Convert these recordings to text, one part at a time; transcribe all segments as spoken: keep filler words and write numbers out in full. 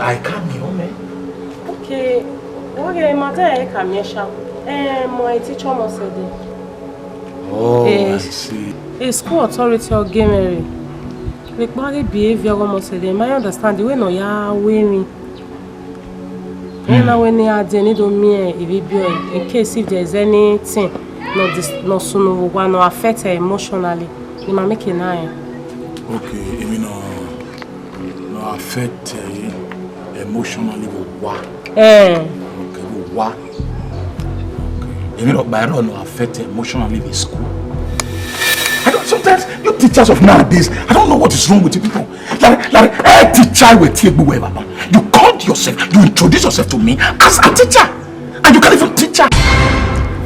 I can't be home, eh? Okay, okay, madam, I can miẹn sha. Eh, my teacher almost said it. Oh, eh, I see. A school authority or game area. Like, bad behavior almost said it. I understand the way no ya wearing. Ena wẹ ne a dẹ ne do miẹn evbibiẹ in case if there is anything no dis-, no sunu vbe owa no affect her emotionally. Ne ma make na rẹn. Okay, emwi no, no affect her emotionally vbe owa. Eh. Okay, vbe owa. Okay. Emwi no kpa ẹre no affect her emotionally in school. I don't, sometimes you teachers of nowadays, I don't know what is wrong with you people. Like, like, eh, teacher, we tie egbe we, Baba. You called yourself, you introduced yourself to me as a teacher, and you can't even teach her.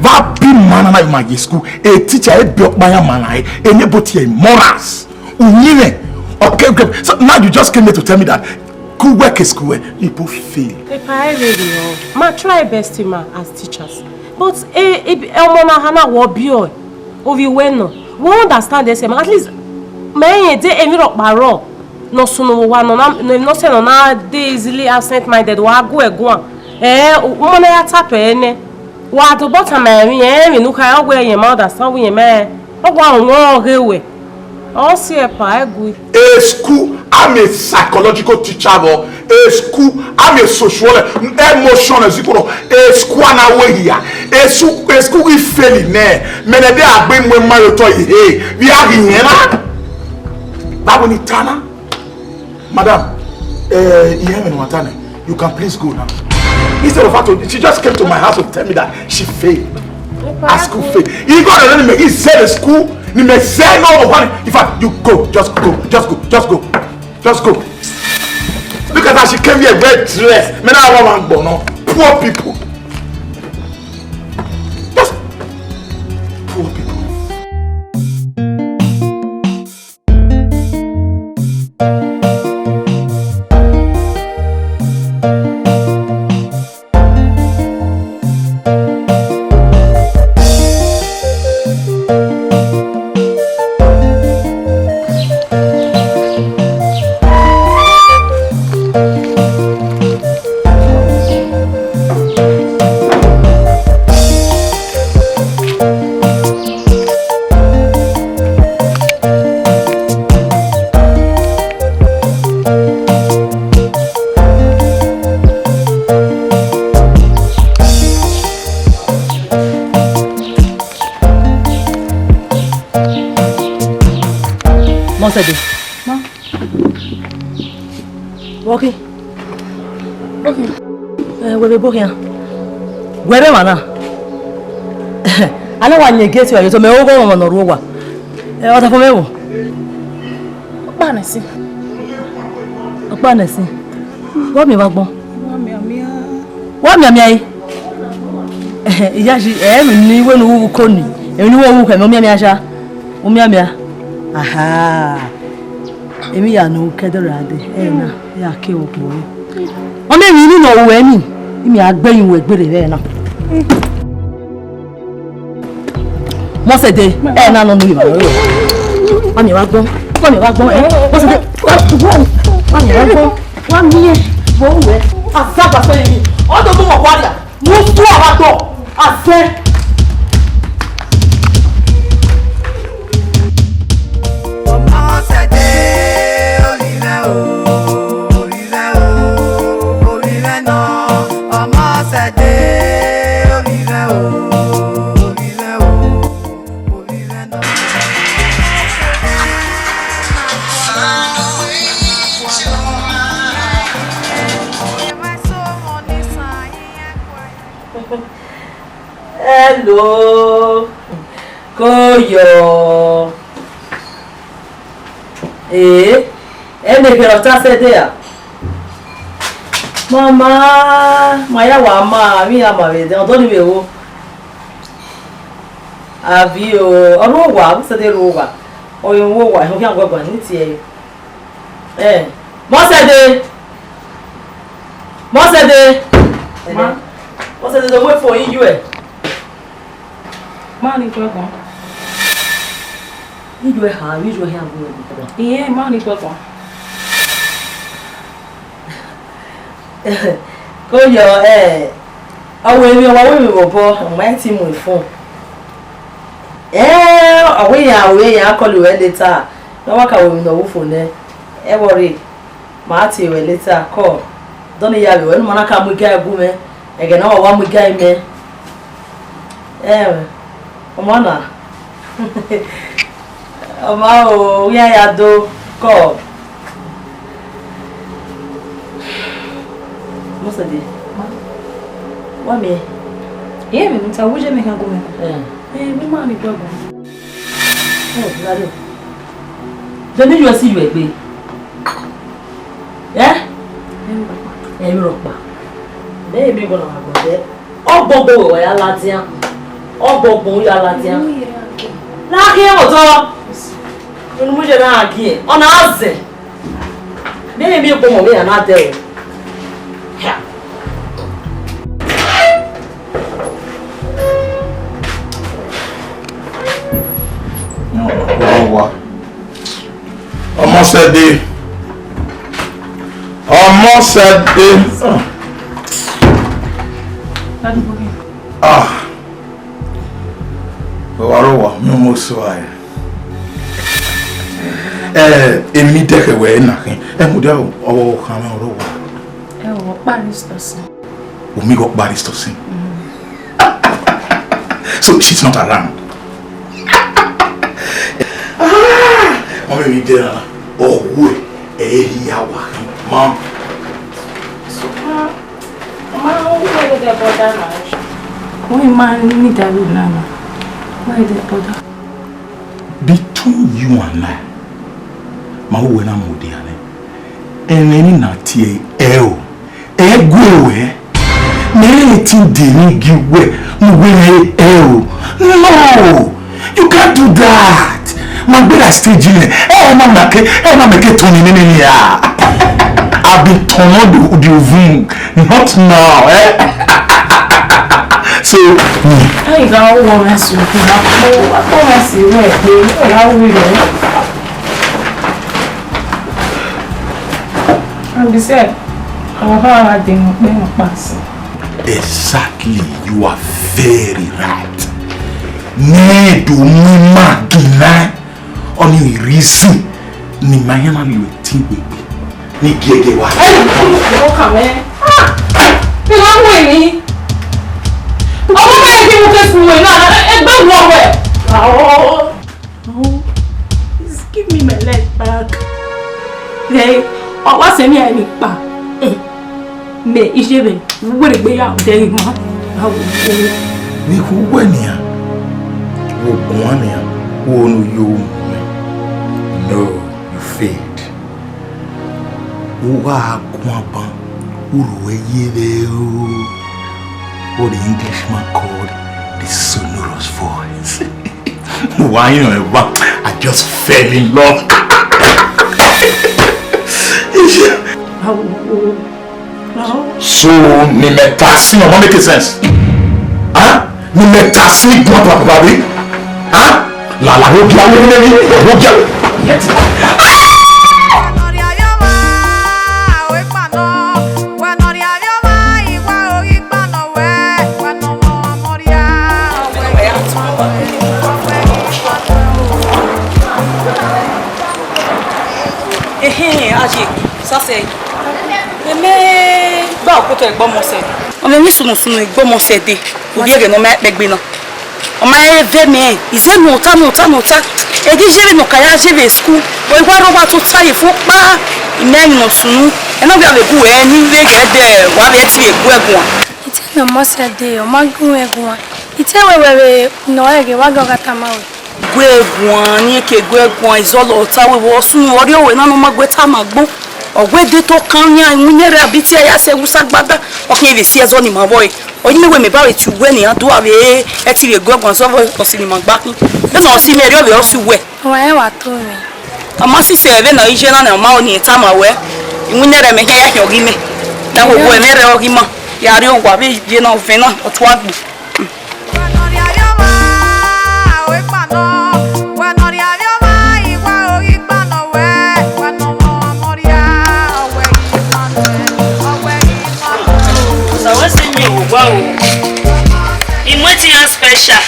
Vbe a bi ma na na ma ye school, a teacher, e bi ọkpa ya ma na, e ne bo tie morals. Uyinmwẹ. Okay, okay. So now you just came here to tell me that school work is school work. You both fail. Epa, I really know. Ma try best, ma, as teachers. But, eh, eh, ọmọ na ha na wọ biẹ, ovbi wẹ nọ. We understand this, ma. At least, ma, eh, de emwi rhọkpa rrọọ. No sunu vbe owa nọ na, no, no sẹ nọ na dey easily absent minded, wa gu ẹre guan. Eh, u-, u ma na ya tap ẹre nẹ. Wa do bọta ma emwi, emwi ne u kha, ọ wẹ irẹn ma understand wẹ irẹn ma, ọ wa wọn ọghe wẹ. Ọ si ẹpa, ẹ gui. A school, I'm a psychological teacher, but a school, I'm a sociologist, emotional, psychological. A school, and I way here. A school, a school, we fail in there. Many day I bring my mother to here. We are in here. That one is Tana. Madam, eh, you hear me, Matane? You can please go now. Instead of her to, she just came to my house to tell me that she failed. Her school failed. He got an enemy. He said the school, ni me say no one. In fact, you go, just go, just go, just go, just go. Look at her, she came here well dressed. Men are one, no. Poor people. Just poor people. Mọsẹde. Ma. Wọki. Wọki. Eh, wẹ vbe ebo khian. Wẹ vbe emwa na. A na wa yin gate wa, yo to mẹ ogho ọmwa ne ọ rre owa. Eh, ọ da fo mwẹ vbo? Ọkpa nẹ sin. Ọkpa nẹ sin. Wẹ miẹn vbe agbọn? Wa mianmian. Wa mianmian ẹre? Iya ji, eh, emwi ne I wẹ ne u ru ko ni. Emwi ne u ru khẹ mẹ, u mianmian sha. U mianmian. Aha. Emwi ya ne u kẹdẹ ra dẹ, ẹ na, ya ke wọ kpo. Ọ miẹn emwi ni nọ ruẹ ni, I miẹn a gbe yin wẹ gbere vbe na. Mọsẹde, ẹ na nọ nu emwa rẹ. Wa miẹn vbe agbọn, wa miẹn vbe agbọn, ẹ. Mọsẹde, wa, wa, wa miẹn vbe agbọn, wa miẹn, vbe uwẹ. Azagba sẹ yi, ọ do mu ọmọ wa ria, mu fu ọmwa gbọ, azẹ. Ọmọ sẹde, orí rẹ o, orí rẹ o, orí rẹ nọ. Ọmọ sẹde, orí rẹ o, orí rẹ o, orí rẹ nọ. Hello. Koyo. Eh, ẹne kherhe ọ ta sẹ ẹdẹ ra? Mama, ma ya wa ma, emwi ya ma vbe ẹdẹ, ọdọ ni vbe ro. Avio, ọ ru owa, ọ sẹ ẹdẹ ru owa. Ọ ru owa, ọ khian guẹguẹ, ni tie ẹre. Eh, Mọsẹde. Mọsẹde. Ma. Mọsẹde, do mu phone yi yu ẹ. Ma ni guẹguẹ. Yi yu ẹ ha, yi yu ẹ ha gu ẹ. Iye, ma ni guẹguẹ. Ko yọ, eh, ọ wẹ emwi, ọ wa wẹ emwi vbe obọ, ọ ma i ti mu ifun. Eh, ọ wẹ iran, ọ wẹ iran call ruẹ later. Ne ọ wa ka wẹ emwi ne ọ wu fo nẹ. Ẹ worry, ma tie ruẹ later, call. Dọni ya vbe wẹ, ne ma na ka mu iga gu mwẹ. Ẹghẹ ne ọ wa mu iga mẹ. Eh, ọ ma na. Ọ ma o, iran ya do call. Mose de. Ma. Wa miẹn. Ẹ, mẹ ne u ta, wo je mẹ khian gu mwẹ. Eh. Eh, mẹ ma ni gu ẹguan. Eh, lare. Vbene u si yu egbe. Eh? Ẹ, rhọkpa. Mẹ emwi rhọkpa. Mẹ emwi rhọkpa na wa gbọdẹ. Ọgbọgbọ wẹ wa ya ladian. Ọgbọgbọ u ya ladian. Na khian otọ. Unu mu je na gie. Ọ na zẹ. Mẹ emwi rhọkpa mẹ ya na dẹ o. Ha. Wa. Ọmọ sẹ de. Ọmọ sẹ de. Ah. Wa rọ wa, mi ọmọ sẹ wa. Eh, emi dẹkhẹ wẹ na khin. Ẹ mudia ọvbokhan mwẹ rọ wa. Ẹ wo, ọkpa Aristos. Umi ghe ọkpa Aristos. So she's not around. Ah, ọmọ mi dẹ na, ọwẹ ẹ i ya wa khin ma. So, ma, ma, why did they bother now? Why man need that now? Why did they bother? Between you and I, ma wẹ na mu dia nẹ. Ẹmwẹ ni na tie ẹ o. Ẹ gu ruẹ, ne ẹ i te de ni gie uwẹ ne uwẹ mwẹ ẹ o. No, you can't do that. Ma gbera stage nẹ, ẹ ma ma ke, ẹ ma mẹ ke tọn ni nene ni a. I've been turned on the, the ovum, not now, eh? So, mm. Ẹ i gha wọ mẹ si, ko gha ko, ko mẹ si wẹ pe, ko gha wi rẹ. And besides, our power dey no pay no pass. Exactly, you are very right. Ne do mi ma deny only reason ni ma yan na live ti gbegbe ni giege wa. Ẹ, ọmọ kan mẹ. Ah! Ẹ wá wọ èmi. Ọmọ kan yẹ kí mo fẹ́ sùn wẹ̀ náà, ẹ gbẹ́ wọ wẹ̀. Oh, please give me my life back. Hey, ọ wa sẹ mi a ni kpa. Mẹ iye vbe wẹrẹ gbe ya dẹ ma. Awo. Ni khu wẹ nian. Wo guan nian. Wo no yo mu. No, you failed. Uwa guan ban, uru ẹre ye vbe o. What the Englishman called the sonorous voice. Why, you know, I just fell in love. So, ni mẹ ta sin, ọ ma make sense? Huh? Ni mẹ ta sin guan papa bi? Huh? La la, wo gia, wo gia, wo gia. Ehe, aye, sase. Eme gba okotọ egbọmọsẹ. Ọmọ mi sunu sunu egbọmọsẹ de. Ovbi ẹghẹ ne ọ ma kpẹgbe na. Ọ ma rẹn vẹ mẹ, izẹ ne ọ ta, ne ọ ta, ne ọ ta. Ẹ ghi ye vbe ne ọ ka ya ye vbe school. Ọ i wa rre owa tota ye fo kpa. Imẹ ẹre ne ọ sunu. Ẹ na wia vbe gu ẹ ni vbe ghẹ dẹ, wa vbe ẹtin vbe gu ẹ guan. I te ne ọmọ sẹ dee, ọ ma gu mwẹ guan. I te wẹ wẹ vbe ne ọ rẹghe, wa ghe ọ gha tama wẹ. Gu ẹ guan, ne irẹn ke gu ẹ guan, izọlọ ọta wẹ vbe ọ sunu, ọ rrie owẹ na ne ọ ma gu ẹ tama agbọn. Ọ wẹ de to kan yan iwinna ẹre abi tie ya sẹ wusa gbada, ọ khian vbe si ẹzọ ni ma vbọ re. Ọ yi mẹ wẹ mẹ ba vbe tie uwẹ ne iran do a vbe ẹtin vbe gu ẹ guan zọ vbe ọ si ni ma gba khin. Vbene ọ si mẹ rrie ọ vbe ọ si uwẹ. Ọmwa rẹn wa to mwẹ. Ọ ma sisẹ vbene ọ i ye na nẹ, ọ ma rẹn ne irẹn tama wẹ, iwinna ẹre mẹ khian ya khian ọghe imẹ. Na wẹ wẹ mẹ rre ọghe ima, ya rrie owa vbe ye na ọvẹn na, ọ tua gbe. Yo, wow. Imwẹtin ya special.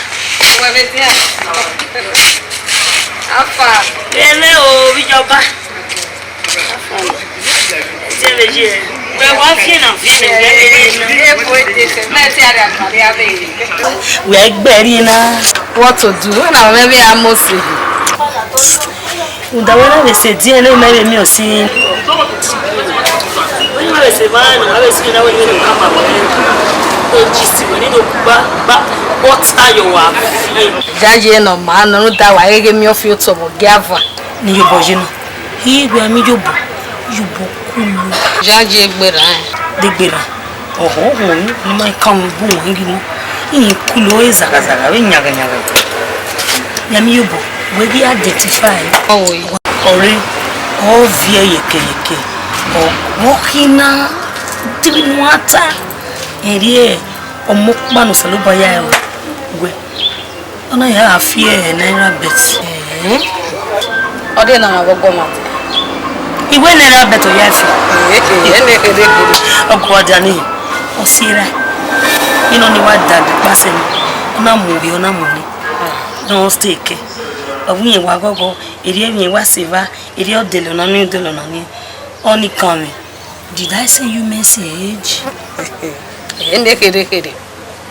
Uwẹ vbe dian. Afa. Ẹmwẹ o, vbe iyọba. Ẹmwẹ ye. Wẹ wa fiẹn na, fiẹn na, wẹ fiẹn na. Wẹ gbẹri na. What to do? Wẹ na mwẹ vbe a must. Uda wẹ na vbe sẹ ediẹn ne mẹ vbe miẹn ọse. Wẹ na vbe sẹ evba na, wẹ vbe sẹ na, wẹ vbe do kama wẹ. Do gist wẹ ni do gba, gba, gba tayo wa. Jaje nọ ma nọ, rhunmwuda wa ghi miẹn ọfio tobọ gie ava. Ne iyobọ ye na. Iwe a miẹn iyobọ, iyobọ kulu. Jaje gberra. De gberra. Ọhọ, ọhọ, ne ima kan bu wọn ghi mu. Ihin kulu, ọ re zaghazaga, ọ re nyaghayaga. Ya miẹn iyobọ, wẹ ghi identify. Ọvbo. Ọre, ọ viẹ yekeyeke. Ọ, ọ khin na, de vbene a ta. Erriọ, ọmọ ọkpa ne Osanobua ya ẹre wẹ. Ọ na ya fi ẹre naira bet. Ẹhẹn. Ọ de na ma vbe ọgọmwa. Iwe naira bet ọ ya fi. Ee, ee, ẹnẹ kherhe kherhe. Ọgua dia ni, ọ si ra. Inọ ni wa da gbe kpasẹ ni. Ọ na mu ovbi, ọ na mu ni. Don't stay kẹ. Ọ wu yẹn wa gọgọ, erriọ emwi wa sẹ evba, erriọ dẹlẹ ọna ni, dẹlẹ ọna ni. Ọ ni kan mwẹ. Did I say you message? Ẹnẹ kherhe kherhe.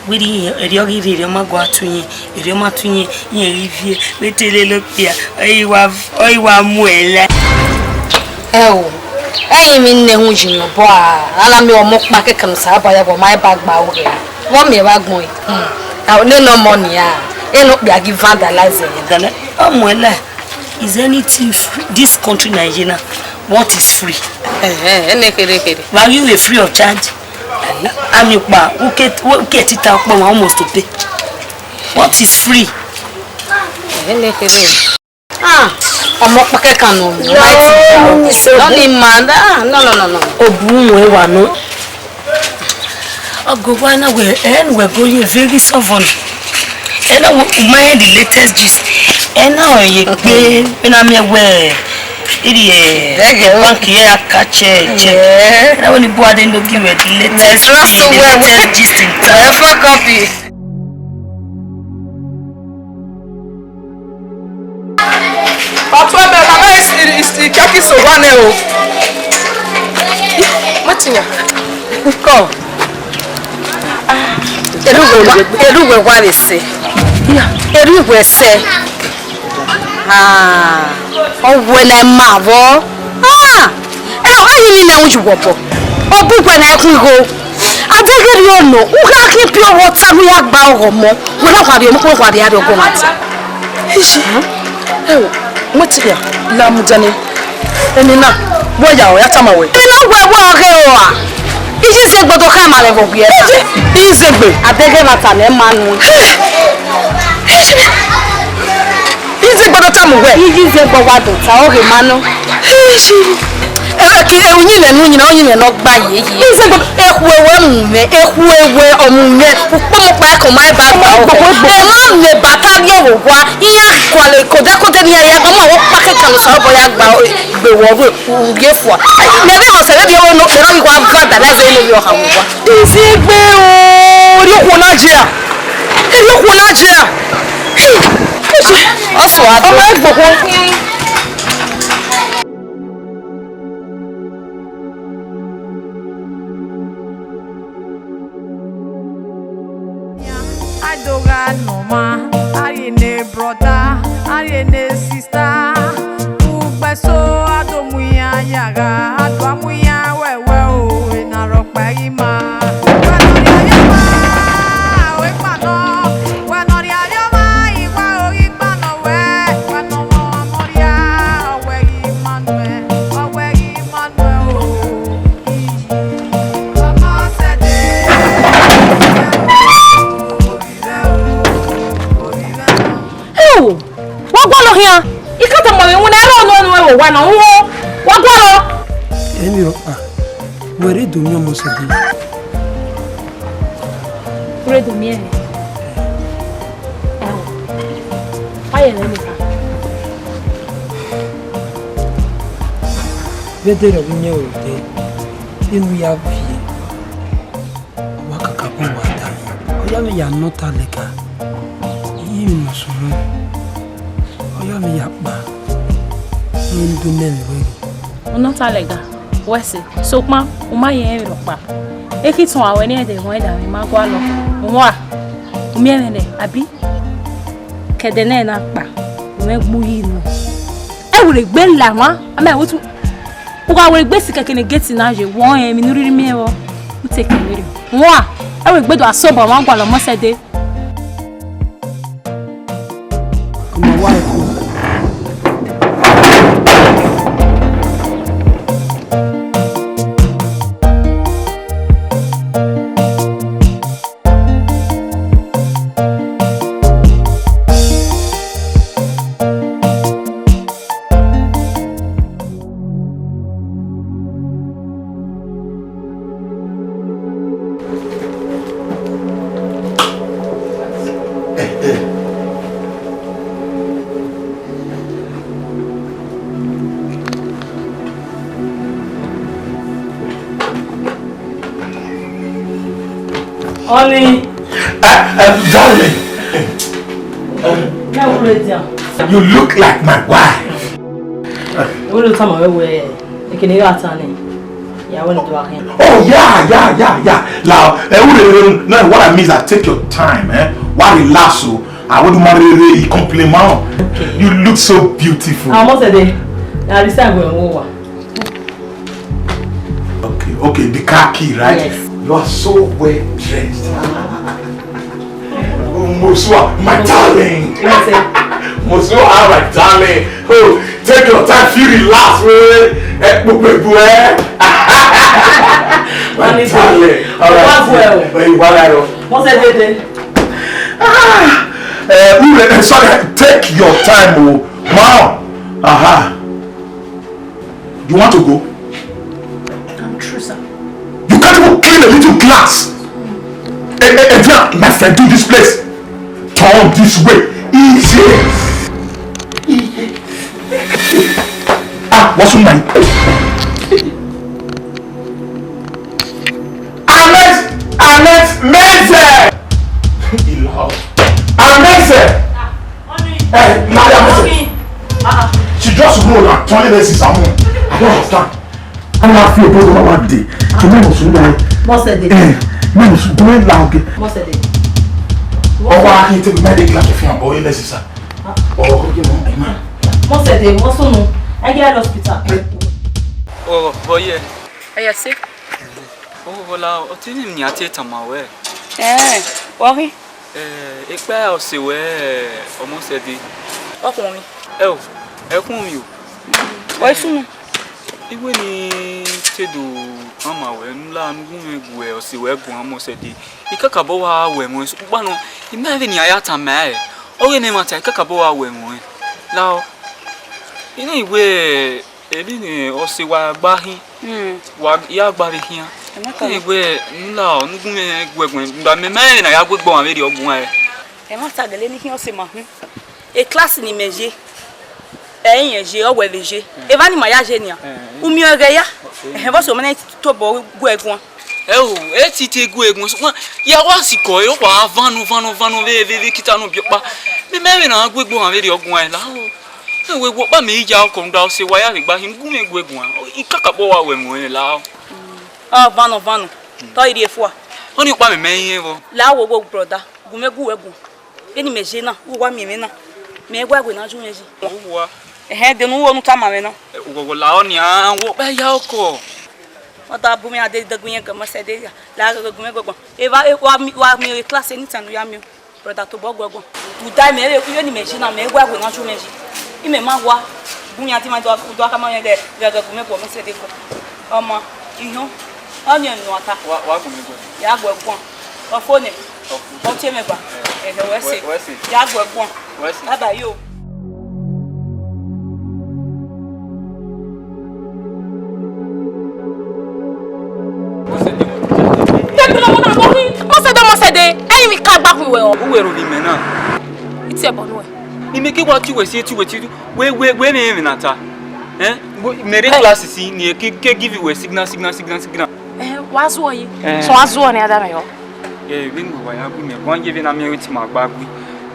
Wẹ rhie, erriọ ghi rhie, erriọ ma gua tu iyen, erriọ ma tu iyen, iyen ghi viẹ, wẹ te lele okpia, ọ i wa, ọ i wa mu ẹre la. Ẹ o, ẹ i mwẹ ne ẹhun yi mwẹ obọ a, a na miẹn ọmọ ọkpa kẹkan ne Osanobua ya ẹre wẹ, ọ ma ba gba aro rẹ. Vbe ọ miẹn vbe agbọn ẹre? Hmm. A, nene ọmọ nia, ene okpia ghi vandalize ẹre. Dale, ọ mu ẹre la. Is anything free? This country Nigeria, what is free? Ẹhẹn, ẹnẹ kherhe kherhe. Were you a free of charge? Ami ọkpa, uke, uke tita ọkpa ma almost to pay. What is free? Ẹnẹ kherhe. Ah, ọmọ ọkpa kẹkan nọ. No, no, no, no. Obu mu ẹre wa nọ. Ọgọ wa na wẹ, ẹ ne wẹ go ye very sovereign. Ẹ na wẹ, u ma hear the latest gist. Ẹ na ọ ye kpe, ẹ na miẹn wẹ, iri ẹ, bank ye a catch ẹ, check. Ẹ na wẹ ni bu ade no give wẹ the latest, the latest gist in town. Ẹ fuck up. Ọtun ẹmẹ, baba is, is, is, is kẹki so wa nẹ o. Matinya. Kọ. Erhughe wa, erhughe wa vbe sẹ. Erhughe sẹ. Ah, ọ wẹ na ma vbọ. Ah, ẹ, ọ yi ni nẹ uyi wọ bọ. Ọ bu wẹ na ẹkun igho. A deghẹ rhie ọnọ, u gha khin pure water ne u ya gba ọghọ mọ. Wẹ na khua rhie ọmọ, wẹ khua rhie avbe ọgọ mwa dia. Iye, ẹ o, matinya, la mudia nẹ. Eni na, wẹ ya ọ, ya tama wẹ. Eni na wẹ wẹ ọghe ro a. Iye Izegbe do khama vbe ẹvbo ghiẹ na. Iye, Izegbe. A deghẹ mwa ta nẹ ma nu. Izegbe do tama wẹ. Iye Izegbe wa do ta, ọ ghe ma nọ. Iye. Ẹ, ẹ, ki, ẹ, uyinmwẹ ne uyinmwẹ, uyinmwẹ ne ọ gba yeye. Izegbe, ekhuo ẹvbo mu mwẹ, ekhuo ẹvbo ọ mu mwẹ, ukpọmọ ọkpa ẹkan ma ba gba ọkọ. Ẹ ma mẹ bata rrie vbe owa, iran gualọ kodekode ne iran ya gba, ma wẹ ọkpa kẹkan ne Osanobua ya gba gbe wẹ ọghe ugie fua. Mẹ vbe họn sẹ vbe rrie vbe nọ, mẹ na ghi wa vandalize ne ovbi ọha vbe owa. Izegbe o, erriọ okhuo na jẹ a, erriọ okhuo na jẹ a. Ọ sua, ọ ma gbe okhuo. A do gha nọ ọmwa, a rhie ne brother, a rhie ne sister. Ugbẹn eso a do mu iran ya gha, a do a mu iran wẹwẹ o, ena rhọkpa i ghi ma. Wẹ ne ọ rhie ayọ ọmwa, ọ ghi kpa nọ. Wẹ ne ọ rhie ayọ ọmwa, I wa o ghi kpa nọ wẹ. Wẹ ne ọ mwẹ ọmwa mọ rhia, ọ wẹ ghi ma nuẹ, ọ wẹ ghi ma nuẹ o. Ewu, wa gualọ khian. I ka tama mwẹ iwinna, ẹrọ ọnọẹn ne uwẹ vbe owa na, uhunmwu, wa gualọ. Eni rhọkpa, wẹ rre do miẹn ọmọ sẹ dee. U rre do miẹn ẹre? Ẹo, wa yẹ mwẹ nika. Vbe de rhọvbi miẹn oro dee, enu ya viẹ, ọ wa kaka Ọ ya nọ ta lẹga, iye emwi ne ọ sunu, ọ ya ọnii ya kpa, ne ọ do nẹ mwẹ vberriọ. U nọ ta lẹga, wẹ sẹ, sokpan u ma ye rẹn vberriọ kpa. Ekhi tọn a wẹ ne ẹdẹ wọn ẹdẹ ma gualọ, u wa, u miẹn mwẹ nẹ, abi? Kẹdẹ nẹ na kpa, u mwẹ gbe uyi nọ. Ẹ wẹ egbe la mwa, a ma wẹ tu. U gha wẹ egbe si kẹkẹ ne gate na ye, wọ rẹn emwi ne u rhirhi miẹn vbọ. U te kẹ vberriọ. Wan, ẹ wẹ egbe do a sẹ obọ mwa gualọ ọmọ sẹ dee. Ọmọ wa ẹko. Honey. Uh, uh, darling. Mẹ wúlò dia. You look like my wife. Wúlò tama wẹ wẹ, ekene gha ta nẹ. Ìyàwó ni do akhin. Oh, yeah, yeah, yeah, yeah. Now, eh, who dey, no, what I mean is that take your time, eh? Why relax, so? I want to marry a compliment. Okay. You look so beautiful. I must say, I decide where we are. Okay, okay, the car key, right? Yes. You are so well dressed. Mosua, my darling. Yes, sir. Mosua, my darling. Oh, take your time, feel relaxed, man. Eh, gbogbo egbu, eh? My darling. All right. What's well? Hey, what I don't. What's everything? Ah, eh, who, eh, sorry, take your time, oh. Mom. Aha. You want to go? I'm through, sir. You can't even clean a little glass. Eh, eh, eh, Adrian, my friend, do this place. Turn this way. Easy. Easy. Ah, what's your name? Ahmed, Ahmed Menseh. Ahmed Menseh. Eh, Maria Menseh. She just roll and turn it as his own. I don't understand. A ma fi obodo na wa dee. Kẹ mẹ must sunu. Must dee. Eh, mẹ must sunu, do la oge. Must dee. Ọ wa khin te mẹ de glass fi hàn bọ, ilẹ sisa. Ọ, kọ kí wọn, ẹ ma. Must dee, must sunu. I get hospital. Oh, boy, yeah. Ẹ ya sẹ. Oh, wala, ọ te ne mi a te tama wẹ. Eh, wọ ghi? Eh, ekpa ọse wẹ, ọmọ sẹ dee. Ọkhuọnmwi. Ẹ o, ẹ khuọnmwi o. Wẹ sunu. Iwe ni te do ama wẹ, ne u la ne u gu mwẹ gu ọse wẹ guan ọmọ sẹ dee. I kakabọ wa wẹ ẹmwẹ, sokpan nọ, I ma vbe ne a ya tama ẹre. Ọ ghe ne ẹmwata, I kakabọ wa wẹ ẹmwẹ. Lao. I na iwe, Emwi ne ọse wa gba khin, hmm, wa ya gba vbe khian. Ẹ ma tọ. Ẹn, wẹ, ne u la, ne u gu mwẹ gu ẹguẹn, mẹ ma rẹn na ya gu egbe ọmwa vberriọ guan ẹre. Ẹ ma ta gele ne I khian ọse ma hun. E class ni mẹ ye, ẹ i rẹn ye, ọ wẹ vbe ye. Evba ni ma ya ye nian. Ẹ, ẹ. U miẹn ẹghẹ ya. Ẹ. Ẹhẹn, vbọsẹ mẹ na tobọ gu ẹguan. Ẹ o, ẹ ti te gu ẹguan, sokpan ya wa sikọ, ẹ wa vanọ, vanọ, vanọ, vbe, vbe, vbe kita nọ biẹ ọkpa. Mẹ ma rẹn na gu egbe ọmwa vberriọ guan ẹre la o. Ẹ wẹ, wẹ ọkpa mẹ i ya ọkọ, rhunmwuda ọse wa ya rhe gba hin gu mwẹ gu ẹguan. I kakabọ wa wẹ ẹmwẹ ọnrẹn la o. Ọ, vanọ, vanọ. Te ọ i rhie fua. Ọnii ọkpa mẹ mẹ i rẹn vbọ. La wo, wo, brother, gu mwẹ gu wẹ guan. Vbene imẹ ye na, u wa miẹn mwẹ na. Mẹ i wa wẹ ne a ju mwẹ yi. Uwa. Ẹhẹn, de ne u wo ne u tama mwẹ na. Wọ, wọ la ọnii, a wẹ ọkpa ya ọkọ. Ọ da bu mwẹ a de dẹgu yẹn gan, mẹ sẹ de ya. La gu mwẹ gu guan. Evba, e, wa mi, wa miẹn class anytime ne u ya miẹn. Brother, tobọ guẹ guan. Uda mẹ vbe, iye ni mẹ ji na, mẹ wa wẹ na ju mẹ ji. Imẹ ma wa, gun yan ti ma do, do ka ma yan gẹ, gẹ, gẹ gu mẹ guan, mẹ sẹ de guan. Ọmọ, ihiọn, ọ ni enu ata. Wa, wa gu mẹ guan. Ya guẹ guan. Ọ fo nẹ. Ọ fo. Ọ tie mẹ ba. Eh. Ẹhẹ, wẹ sẹ. Wẹ, wẹ sẹ. Ya guẹ guan. Wẹ sẹ. Bye bye yo. Mọsẹdẹ, mọsẹdẹ, ẹyin mi ka gba kun wẹ o. Uwẹ ro vbe imẹ na. Iti ẹbọ nuẹ. Imẹ ke wa tie uwẹ si, tie uwẹ si, wẹ, wẹ, wẹ mẹ emwi na ta. Eh? Mẹ rre class si, ne ke, ke give uwẹ signal, signal, signal, signal. Eh, wa zuọ yi. Eh. So wa zuọ ne a da mẹ yọ. Ẹ, vbene uwẹ wa ya gu mẹ, wa ye vbene a miẹn ẹre te ima gba gui.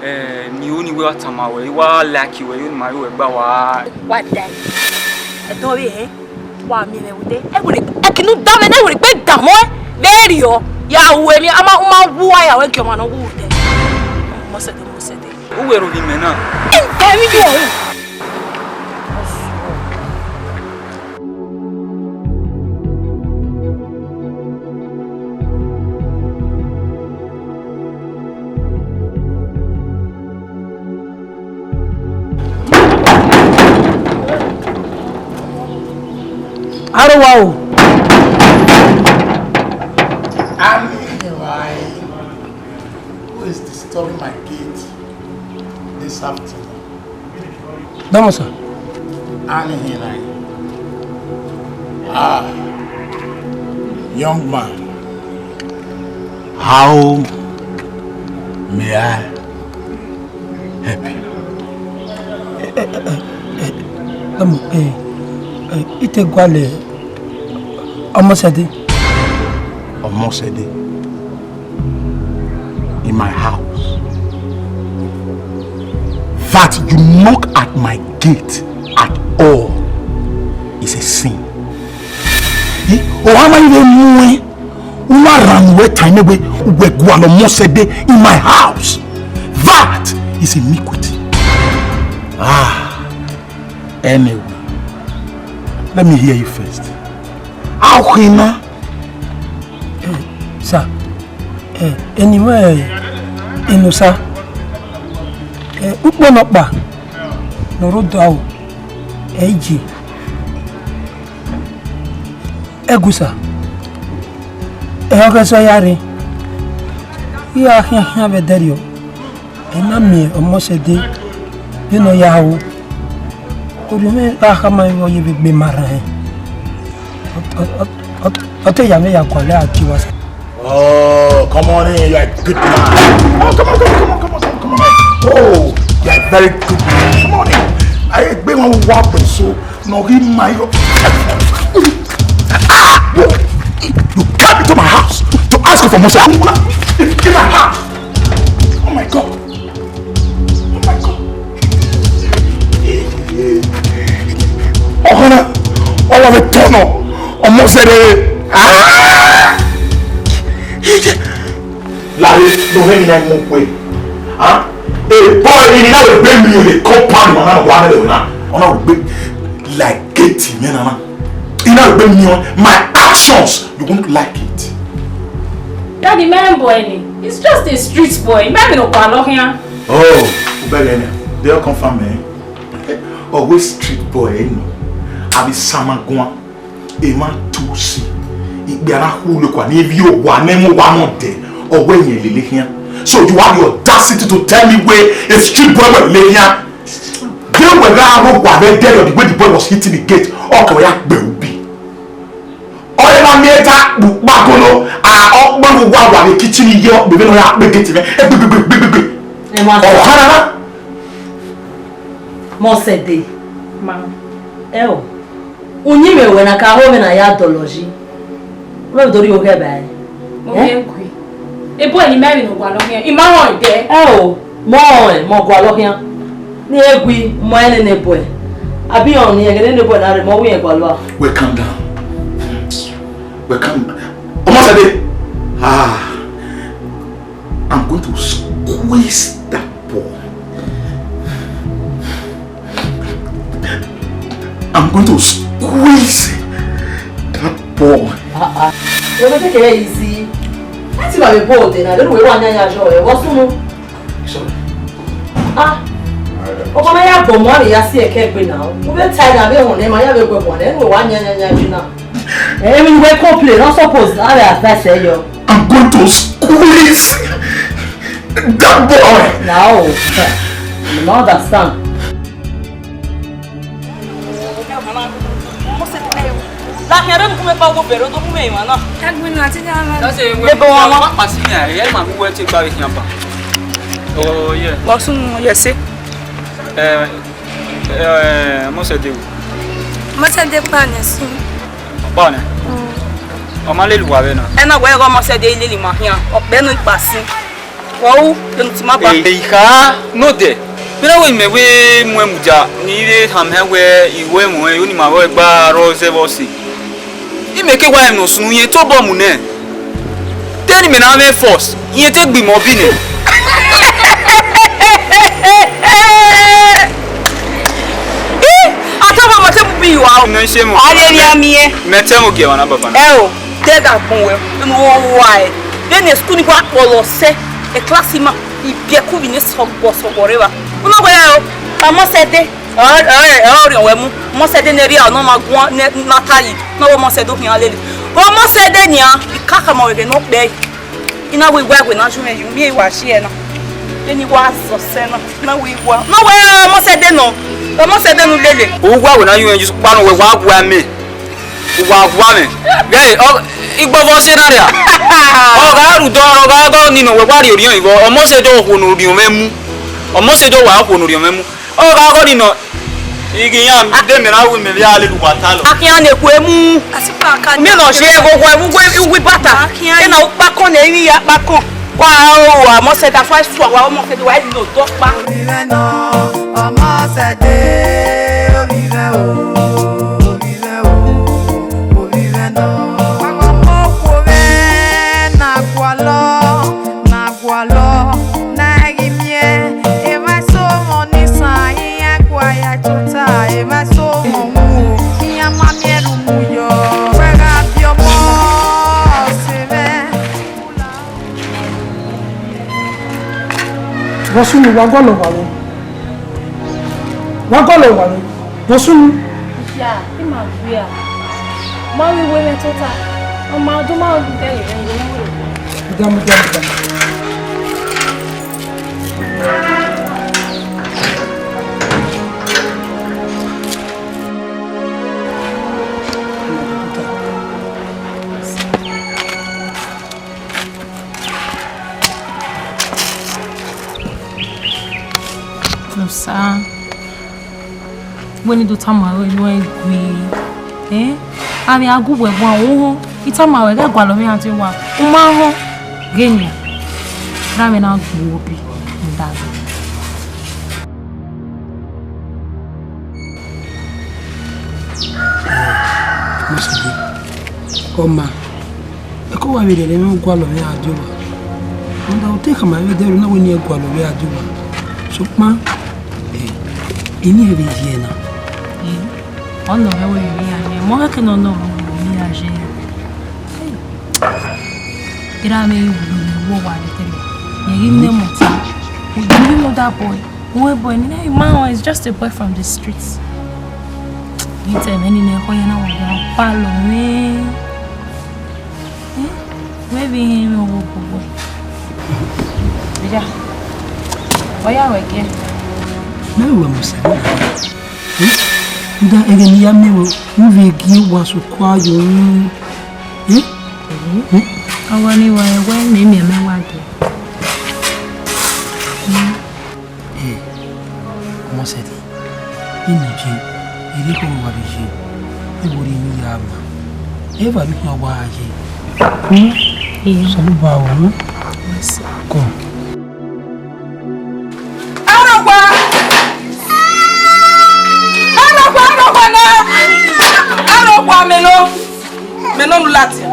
Ẹ, ne I ru ne I wa tama ruẹ, I wa like ruẹ, I ru ne ima ru ruẹ gba wa. Wa da ẹdẹ ọvbehe, wa miẹn mwẹ vbe odẹ. Ẹ were, ẹ kinu da mwẹ, ne ẹ were gbe da mọ ẹ, vbe rriọ, ya ru emwi, a ma, u ma wu a ya ru ẹgiọmwa ne ọ wu odẹ. Mọsẹde, mọsẹde. U wẹ ro vbe imẹ na? Ẹ, ẹ, mi yo. Arowa o. Ami, why? Who is disturbing my gate this afternoon? Dọmọ sir. Ani hinai. Ah, young man, how may I help you? Dọmọ, eh, eh, I te gualọ Ọmọsẹde. Ọmọsẹde in my house. That you knock at my gate at all is a sin. Eh? Ọ ma rhie mu ẹn, u ma rhan ne uwẹ ta ẹmwẹ wẹ, uwẹ gualọ Ọmọsẹde in my house. That is iniquity. Ah, anyway, let me hear you first. How can I? Eh, sir, eh, eni mwẹ, eh, Enosa, eh, ukpo nọkpa ne ọ rre odaro, ẹ i ye. Ẹgusa, ẹ i khẹ sẹ ọ ya rre, I gha khian khian vbe ẹdẹrriọ, ẹ na miẹn Ọmọsẹde vbene ọ ya ru. Orhiọn mwẹ gha khama ẹmwẹ ọ ye vbe egbe ma rran ẹn. Ọ, ọ, ọ, ọ, ọ te ya mwẹ ya gualọ a gie uwa sẹ. Oh, come on in, you're a good man. Oh, come on, come on, come on, come on, come on, come on. Oh, you're a very good man. Come on in. I egbe wan wa gbe so. No, give my, ah, you, you came into my house to ask for mercy. In my house. Oh my God. Oh my God. Ọkhan na, ọ wa vbe tọnọ Ọmọsẹde. Ah! Lahẹ, ne ọ hẹn emwi na mu kue. Ah? A boy ni na vbe gbe mi, the compound ma na wa na vbe na. Ọ na vbe gbe like gate mẹ na na. I na vbe gbe mi, my actions, you won't like it. Daddy, man boy ni. He's just a street boy. Man no kwa lo hian. Oh, u bẹghe nẹ. They all confirm me. Always street boy, eh, no. I be Samaguan. Emwa tu si, ikpia na khu lele kua ne ivbi owa ne ẹmwẹ owa nọ dẹ, ọ wẹ yẹn lele khian. So you have the audacity to tell me wẹ a street boy wẹ lele khian? De wẹ gha rre owa vbe ẹdẹrriọ, the way the boy was hitting the gate, ọ kẹ wẹ ya gbe ubi. Ọ yẹ na miẹn ta kpu kpagolo, a, ọ kpẹn vbe uwa wa vbe kitchen ye, ọ kpe vbene ọ ya kpe gate mwẹ, egbegbegbegbegbe. Emwa Ọ hana na. Mọsẹde. Ma. Ẹ o. Uyinmwẹ ruẹ na ka ho mwẹ ne a ya dọlọ yi. Wẹ do rhie oghẹ ba ẹre. Mo Eh? Miẹn gui. Ebo ẹre ne ima vbe ne ọ gualọ khian, ima rẹn dẹ. Ẹ o, mọ rẹn, mọ gualọ khian. Ne irẹn gui, mọ ẹre nene bọe. Abi ọnii ẹghẹ nene bọe na rre, mọ wẹ irẹn gualọ a? Well, calm down. Well, calm down. Ọmọsẹde. Ah. I'm going to squeeze that boy. I'm going to squeeze that boy. Ah, ah. Ẹ take it easy. Láti máa lè bó òde náà, lórí ìwé wà ní ayé aṣọ rẹ̀, wọ́n súnmú. Sorry. Ah. Ọkọ náà yà bọ̀ mọ́ àríyá sí ẹ̀kẹ́ ẹgbẹ́ náà. Mo fẹ́ ta ẹ̀dá bí ẹ̀wọ̀n náà, máa yà bẹ̀ gbẹ̀gbọ̀n náà, ẹ̀rù wà ní ayé aṣọ náà. Èmi ìwé complain, not suppose, I advise ẹ yọ. I'm going to squeeze that boy. Now, you don't understand. Lahia be mu me pa wo bẹrẹ do mu me ma na. Ẹgbin na ti ya ma. That's a Ebo wa wa. Wa pa si ni a, e ma mu we ti gba we kian pa. Oh yeah. Wa sun ye se. Eh, eh, Mọsẹde o. Mọsẹde pa ni sun. Pa ni. Mm. Ọ ma lele uwa vbe na. Ena wẹ ghe ọmọ sẹ de lele ima khian, ọ kpẹ nọ ikpa sin. Wẹ u, de nu ti ma gba. Eha, nodẹ. Vbene wẹ mẹ wẹ mu ẹn mudia, ne I vbe khama ẹn wẹ I ru ẹmwẹ ọnrẹn, I ru ne ima vbe gba rrọọ zẹ vbe ọse. Imẹ ke wa ẹmwẹ ne ọ sunu, irẹn tobọ mu nẹ. Te ne imẹ na mwẹ force, irẹn te gbe imẹ ọbi nẹ. Ih, a tama ọmọ te mu bi wa o. Nọ, I se mu. A rhie emwi a miẹn. Mẹ te mu gie wa na, baba na. Ẹ o, de gha gbọn wẹ, unu wo wa ẹ. Vbene school ni wa kpọlọ sẹ, e class ma, ibiẹku vbe ne sọgbọ sọgbọ rre evba. Unu wẹ o, ọmọ sẹ de. Ọ, ọ, ọ rhiọn wẹ mu. Ọmọ sẹ de ne erriọ nọ ma guan, ne, na ta yi. Ne ọ wẹ ọmọ sẹ de khian lele. Ọmọ sẹ de nian, I ka khama ruẹ ghẹ ne ọ kpẹ. I na wẹ I wa ẹwe na ju mwẹ yi, u miẹn I wa si ẹe na. Vbene I wa zọ sẹ na, na wẹ I wa. Ne ọ wẹ ọmọ sẹ de nọ. Ọmọ sẹ de ne u lele. U wa ẹwe na ju mwẹ yi, sokpan ne ọ wẹ wa gua mẹ. U wa gua mẹ. Ghẹ, ọ, igbọvọ sẹ na rria. Ọ gha rhudọ, ọ gha gọ ni nọ, wẹ wa rhie orhiọn igho. Ọmọ sẹ de okhuo ne orhiọn mwẹ mu. Ọmọ sẹ de wa okhuo ne orhiọn mwẹ mu. Ọ gha gọ ni nọ, I ghi yan de mẹ na ru mẹ vbe a lele uwa ta lọ. A khian ne eku emu. Miẹn ne ọ si ẹghẹ owa ẹvbo uwu ibata. Ena u kpakọn ne emwi ya kpakọn. Wa ro wa, ọmọ sẹ da fa sua wa, ọmọ sẹ de wa lo dọkpa. Ovbi mwẹ nọ, ọmọ sẹ de, ovbi mwẹ o, ovbi mwẹ o, ovbi mwẹ nọ. Wa gha mu okhuo mwẹ na gualọ, na gualọ, na ghi miẹn, emwa eso ọmọ ni san, iran gua ya tota, emwa eso ọmọ wu, iran ma miẹn ru mu yọ. Wẹ gha biẹ ọmọ ọse mwẹ. Vbọ sunu, wa gualọ owa mwẹ. Wa gualọ owa mwẹ. Vbọ sunu. Iya, I ma gbe a. Ma vbe wẹ mwẹ tota. Ọ ma do ma ru dẹ yẹrẹ yẹrẹ. Mudia, mudia, mudia. Musa, wẹ ne I do tama ruẹ ne u gui, eh? Avbe a gu wẹ guan, u họn, I tama ruẹ ghẹ gualọ mwẹ iran tie owa, u ma họn, ghe nian, ra mwẹ na gbe uwu obi, u da ghe. Masidi, ọ ma, ẹko wa vbe rhẹrẹ mwẹ gualọ mwẹ a die owa. Rhunmwuda u te khama vbe ẹdẹrriọ na wẹ ne I gualọ mwẹ a die owa. Sokpan, eh, emwi hẹ vbe ye na. Ọ nọ hẹ wẹ emwi ya ye, mọ khẹke ne ọ nọ hẹ wẹ emwi ya ye. Erha mwẹ i wu ne I wu owa vbe ẹdẹrriọ. Rẹn ghi nẹ mọta. You know that boy. Uwẹ boy, nene man is just a boy from the streets. Ni tẹ mwẹ nene ẹkhọ ya na wa gha palọ mwẹ. Eh? Wẹ vbe irẹn mwẹ ọvbokhan. Iya. Ọ ya wẹ giẹ. Mẹ wẹ mu sẹ. Eh? Nda ẹghẹ ne I ya miẹn wẹ, u vbe gie wa sokua yo. Eh? Ọghọ ni wa ẹwẹ ne miẹn mẹ wa giẹ. Eh, ọmọ sẹtin, inu je, ere kọ wa vbe je, ẹ wo rre ne I ya ma, ẹ wa vbe khian wa ye. Hmm? Osanobua o, hmm? Kọ. Arọgua! Arọgua, arọgua na! Arọgua, mẹ nọ, mẹ nọ nu ladian.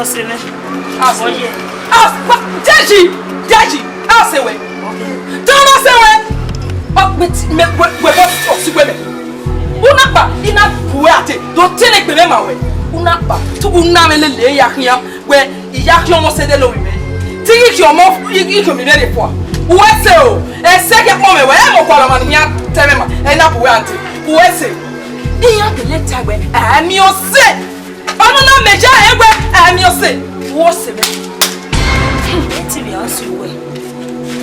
Ọse mwẹ. Ọse. Ọye. Ọse, Deji, Deji, ọse wẹ. Dọmọ ọse wẹ. Ọ, mẹ ti, mẹ, wẹ, wẹ, wẹ, ọse wẹ mẹ. U na kpa, I na bu wẹ ate, do te ne egbe mwẹ ma wẹ. U na kpa, tu u na mwẹ lele ya khian, wẹ, I ya khian ọmọ sẹ de lo mwẹ. Te I ghi khian ọmọ, I, I khian ovbi mwẹ rre fua. U wẹ sẹ o, ẹsẹ khian kpọ mwẹ wẹ, ẹ mọ gualọ ọmwa ne I khian ta ẹmwẹ ma, ẹ na bu wẹ ante. U wẹ sẹ. Iran gele ta wẹ, ẹ miẹn ọse. Ọnọna mẹ ya ẹwẹ, ẹ miẹn ọse. Wọ sẹ mẹ. Hmm, ẹ te vbe a sẹ wẹ.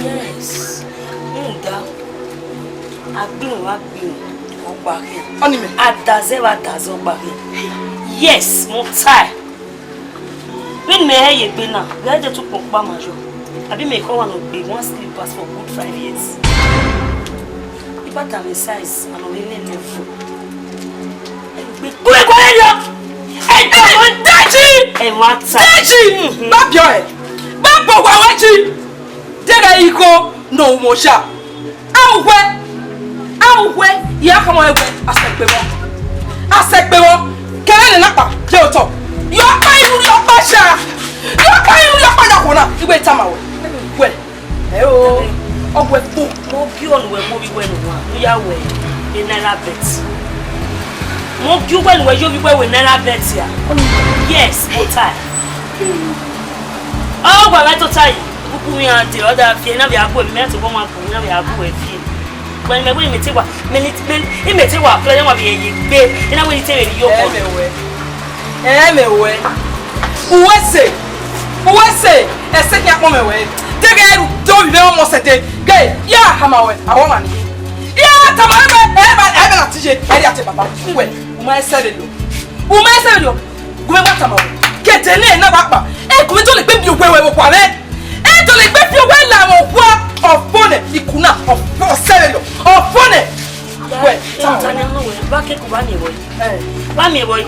Yes. Rhunmwuda, agbọn vbe agbọn, ọgba khian. Ọni mẹ. Adazẹ vbe adazẹ, ọgba khian. Yes, mẹ tae. Vbene mẹ hẹ ye egbe na, ghẹ dẹ tu kpọkpa ma yọ. Abi mẹ khọ wa nọ gbe one slippers for good five years. What are the size? And we need level. Kúrẹ́kúrẹ́ yọ. Ẹ jẹ́ wọ́n dájú. Ẹ wọ́n ta. Dájú. Bá bí ọ ẹ̀. Bá bọ̀ wá wájú. Dẹ́gẹ̀ ikọ̀ nà òun ọ̀ṣà. Awẹ, awẹ, ya kama ẹwẹ, asẹgbẹmọ, asẹgbẹmọ, kẹrẹ ne nakpa, ye otọ, yọ pa iru yọ pa sha, yọ pa iru yọ pa ya kona, igbe tama wẹ, wẹ, ẹ o, ọwẹ fo. Mo gi ọnu wẹ, mo bi wẹ nu wa, mo ya wẹ, e naira bet. Mo gi uwẹ nu wẹ, yo bi wẹ wẹ naira bet ya. Yes, mo ta. Ọ gba mẹ tota yi, ukpu mi a de, ọ da fi, na vbe a gu ẹmwẹ, mẹ to bọ ma gu, na vbe a gu ẹ fi. Wẹ mẹ wẹ mẹ te wa, mẹ ni, mẹ, mẹ te wa, kẹ wa vbe ye gbe, na wẹ ni te vbe yo. Ẹ mẹ wẹ. Ẹ mẹ wẹ. Uwẹ se, uwẹ se, ẹsẹ kí a pọn mẹ wẹ. Dẹgẹ ẹrù, do mi vẹ ọmọ sẹte. Gẹ, ya hama wẹ, awọ ma ni. Ya tama wẹ, ẹ ba, ẹ ba na ti ye, ẹ ya te baba. Uwẹ, u ma ẹsẹ vbe lo. U ma ẹsẹ vbe lo. Gu mẹ gba tama wẹ. Kẹtẹ ne na ba kpa. Ẹ gu mẹ to le gbe mi owẹ wẹ vbe okua mwẹ. Ẹ to le gbe fi owẹ la mwẹ okua. Ọfọnẹ, ikuna, ọfọ, ọsẹ vbe lo. Ọfọnẹ. Wẹ, tama wẹ. Ba ke ku ba mi wẹ. Ẹ. Ba mi wẹ.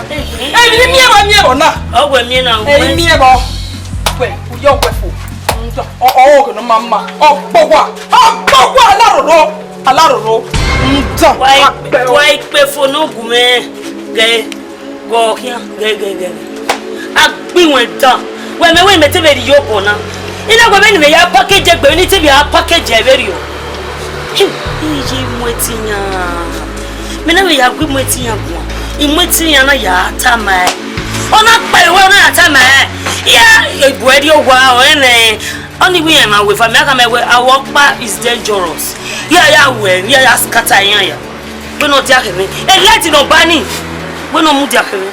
Ẹ, mi ni miẹn vbọ, miẹn vbọ na. Ọ wẹ miẹn na. Ẹ, mi miẹn vbọ. Wẹ, u yọ wẹ fo. Ọ, ọ, ọ, no mama. Ọ, gbọ wa. Ọ, gbọ wa, alaroro. Alaroro. Ndan. Wa ikpe, wa ikpe fo ne u gu mwẹ. Gẹ, gọ khian. Gẹ, gẹ, gẹ. A gbi wẹn dan. Wẹ mẹ wẹ mẹ te vbe rhie obọ na. I na wẹ vbene mẹ ya package egbe, ni te vbe a package ẹvbe rriọ. Iye mu ẹtin yan. Mẹ na vbe ya gu imu ẹtin yan guan. Imu ẹtin yan na ya tama ẹe. Ọ na kpa ẹre, ọ na ya tama ẹe. Ya, ebu ẹre rrie owa, ọ rẹn nẹ. Ọni wẹ iran ma wẹ fa, mẹ a khama wẹ, awọ ọkpa is dangerous. Ya ya wẹ, ya ya scatter iran ya. Wẹ ne ọ dia khẹ mwẹ. E light nọ ba ni. Wẹ ne ọ mu dia khẹ mwẹ.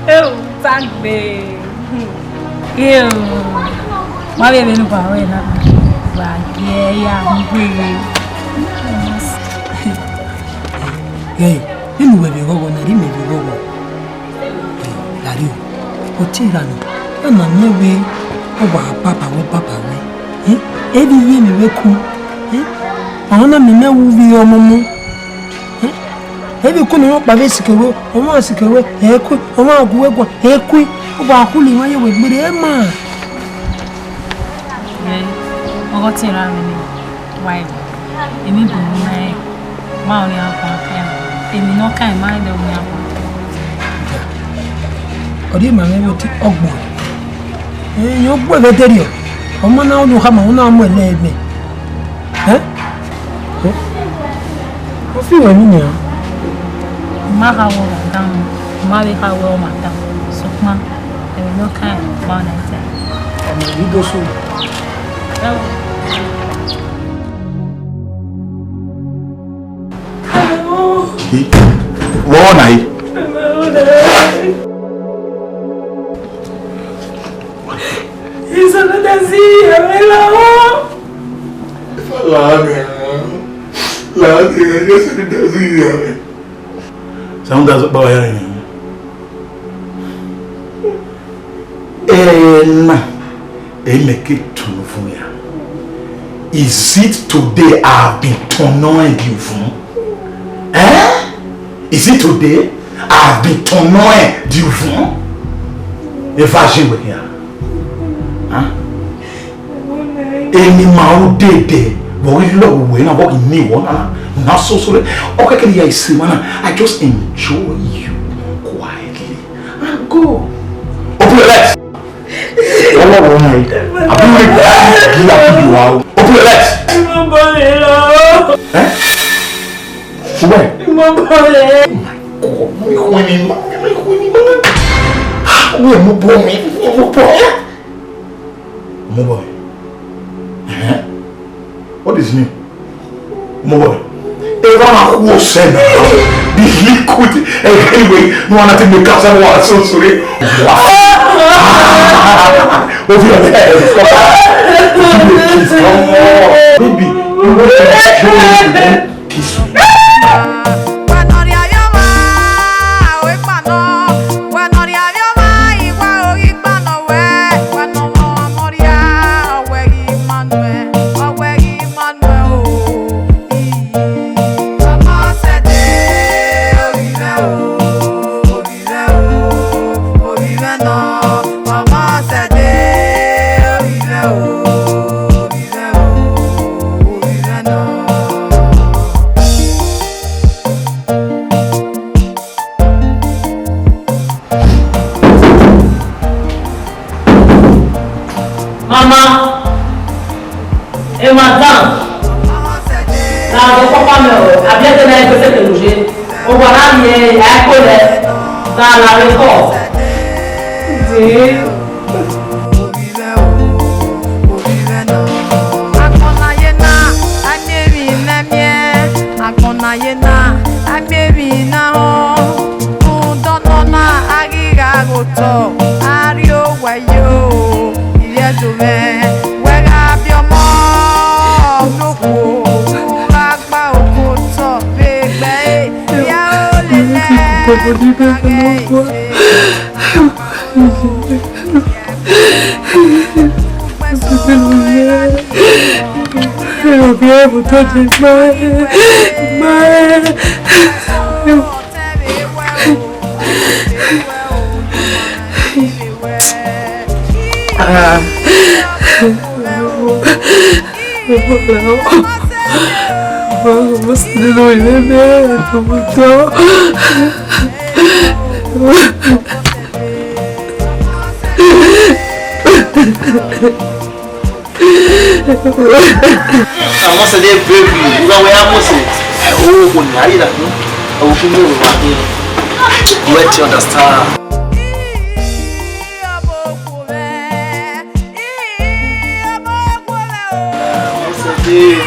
Eo, tagbe. Eo, ma vbe vbe ne uwa rẹn na. Wa gie ya mu gbe. Ghẹ, vbene uwẹ vbe ghọghọ na, rhie imẹ vbe ghọghọ. Lariọ, ọtẹn ra nọ, a ma miẹn wẹẹ ọ wa baba wẹ, baba wẹ. Ẹ vbe iye mwẹ vbe ku. Ọmọ na miẹn imẹ wu vbe ọmọmọ. Ẹ vbe ku ne ọmọ ọkpa vbe sikẹ wẹ, ọmọ a sikẹ wẹ, ẹ ku, ọmọ a gu wẹ guan, ẹ ku, ọ wa khu ne iwan ye wẹ gbere, ẹ ma. Ghẹ, ọghe ọtẹn ra mwẹ nẹ, wa emwi bu ne u ma rẹn, ma ọre a guan khian, emwi ne ọ kan, ma rẹn dẹ ọre a guan. Ọ rhie ma mwẹ vbe ọti ọgbọ. Ẹ, ọ gbe vbe ẹdẹrriọ, ọ ma na unu khama, ọ na mu ẹlẹ mẹ. Ẹ? Ẹ? Ọ fi wẹ emwi nian? Ma kha wẹ ọmwa dan, ma vbe kha wẹ ọmwa dan, sokpan emwi ne ọ kan, ma ọna ẹta. Ọmọ yìí dọ sunu. Ẹ o. Vbọ na yi? Isọnọdasi ẹmwẹ lahọ. Lahọ mẹ, lahọ mẹ, Isọnọdasi ẹmwẹ. Isọnọdasi ọkpa wa ya rẹn. Ẹna, ẹ i mẹ ke tọn uvun ya. Is it today I have been tọn nọ ẹn di uvun? Eh? Is it today I have been tọn nọ ẹn di uvun? Eva je wẹ ya. Huh? Eni ma ru dede, vbe ọ ghi lọghọ uwẹ na, vbe ọ ghi miẹn wẹ na, na soso lẹ. Ọ kẹkẹ ya ise ma na, I just enjoy you quietly and go. Open your legs. Ọwọ́ wo na yìí? Àbí wọ́n lè gbé láti ìlú àbí ìwà o? Open your legs. Mo bọ̀ lè lọ. Ẹ́? Wẹ̀. Mo bọ̀ lè. Oh my God, mo ìwé ni ma, mo ìwé ni ma. Wẹ̀ mo bọ̀ mi, mo bọ̀. Mo bọ̀ mi. Ẹ̀hẹ́n. What is new? Mo bọ̀ mi. Ẹ bá máa kú ọ̀sẹ̀ náà. The liquid. Ẹ, anyway, no one nothing make us have one so sorry. Over your head. Baby, you want to show me kiss me. Wẹ ne ọ rhie avbe ọmwa, ọ wẹ gbanọ. Wẹ ne ọ rhie avbe ọmwa, I wa ro ghi gbanọ wẹ. Wẹ ne ọ mọ ọmọ rhia, ọ wẹ ghi gbanọ ẹn. Ọ Ye, ẹ ko lẹ, ta la vbe kọ? Dee. Agbọn na ye na, a miẹn emwi ne ẹ miẹn. Agbọn na ye na, a miẹn emwi ne a họn. Rhunmwuda ọnọna, a ghi gha ghe otọ, a rrie owa yo. Ivbi Ẹdo mwẹ, wẹ gha biẹ ọmọ ne okhuo, u gha gba okhuo otọ vbe egbe ẹre, ya ore nẹ, a ghẹ ẹre. Mose de baby, you know where Mose? Oh, oh, yeah, yeah, hmm? Oh, you know what I mean? You have to understand. Mose de,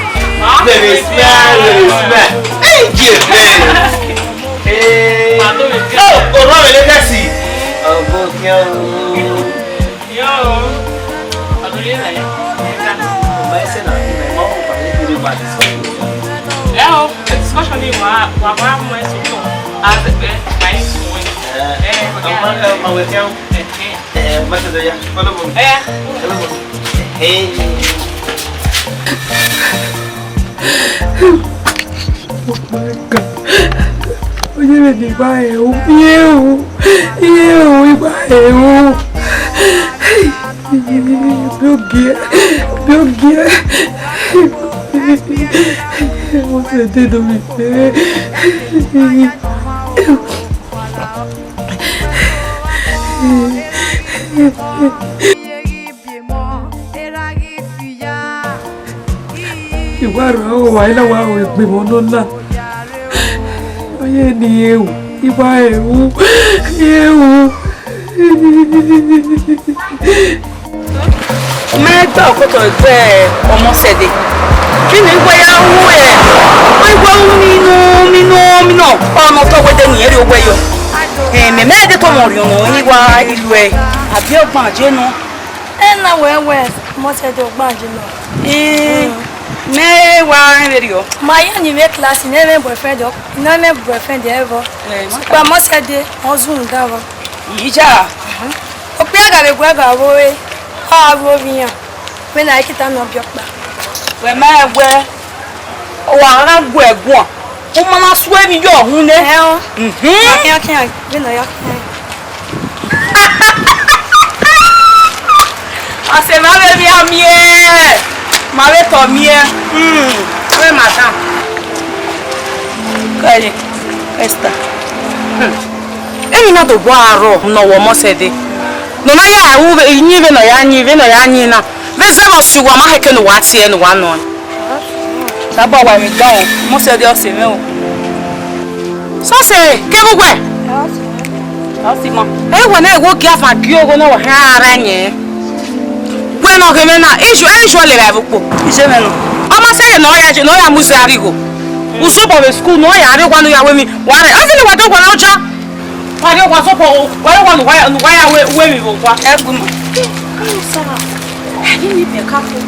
let me smell, let me smell. Hey, yeah, man. Hey. Oh, oh, Robert, let me see. Oh, boy, yo. Yo. Ọdún yẹn nẹ. Ọmọ ẹsẹ̀ náà, ìmọ̀ ẹ̀mọ́ kò pàdé níbi ìwà discussion. Ẹ o, discussion ni wà, wà wá mọ ẹsẹ̀ tó. A ti pẹ́, wà ní sùn ẹ̀. Ẹ, ẹ, ọmọ, ẹ, ọmọ wẹ̀ kẹ́hún. Ẹ, ẹ. Ẹ, mọ́tò tó yá, follow me. Ẹ. Follow me. Ẹ. Oh my God. Oye, vbe ne I gba ẹre o, I ye o, I ye o, I gba ẹre o. Ogie, ogie. Wọ́n ti dé dọ̀mí pé. I wa rhan owa, I na wa ru egbe mwẹ ọnọna. Ọ ye ne I ru, I wa ru, I ru. Mẹ gbe ọkotọ egbe ọmọ sẹ dee. Vbene I wẹ ya ru ẹre, I wẹ ru mino, mino, mino, ọ nọ otọ wẹ de ne irẹn rhie owẹ yọ. Ẹn, mẹ, mẹ de tọmwẹ orhiọn nọ, I wa lu ẹre. Abiọgban je nọ. Ena wẹ wẹ, mọ sẹ dee ọgban je nọ. Ẹn, mẹ wa rẹn vberriọ. Ma ya ni vbe class, ne mwẹ boyfriend, ne mwẹ boyfriend ẹvbo. Ẹn, ma Sokpan mọ sẹ dee, ọ zunmwuda vbọ. Ija. Okpia gha vbe guẹ gha vbe ore, ọ gha ru ovbi iran. Vbene a i kita nọ biẹ ọkpa. Wẹ ma rẹn wẹ, wa gha gu ẹre guan, u ma na suẹn emwi ye uhunmwu nẹ. Ẹhẹn o. Mhm. Wa khian khian, vbene ọ ya khian. Ọse ma vbe vbiẹ miẹn, ma vbe tọ miẹn. Hmm, avbe madam. Kẹre, Esther. Hmm. Emwi na do gua rrọọ ne ọ wẹ ọmọ sẹ dee. Ne ọ na ya ru vbe, yin vbene ọ ya yin, vbene ọ ya yin na. Vbe zẹ vbe ọ si uwa, ma khẹke ne uwa tie ne uwa nọ. Sabọ wa emwi gan o, mọ sẹ dee ọse mwẹ o. Sọse, kevbe uwẹ? Ọse ma. Ẹ wẹ na, ẹghẹ ogie avan gie ogho ne ọ wa hẹn ara yẹn. Wẹ ne ọ ghe mwẹ na, ijo, ẹ ijo levba ẹvbo kpo. Iye mwẹ nọ. Ọ ma sẹ ye ne ọ ya, ne ọ ya mu izo ra rrie igho. Usobọ vbe school ne ọ ya rrie owa ne ọ ya ru emwi, wa rre. Ọ vbene wa do wa na oja. Wa rrie owa sọkpọ, wa rrie owa ne uwa ya, ne uwa ya ru emwi vbe owa. Ẹ gu ma. Ẹ ni ni bẹ ka fo.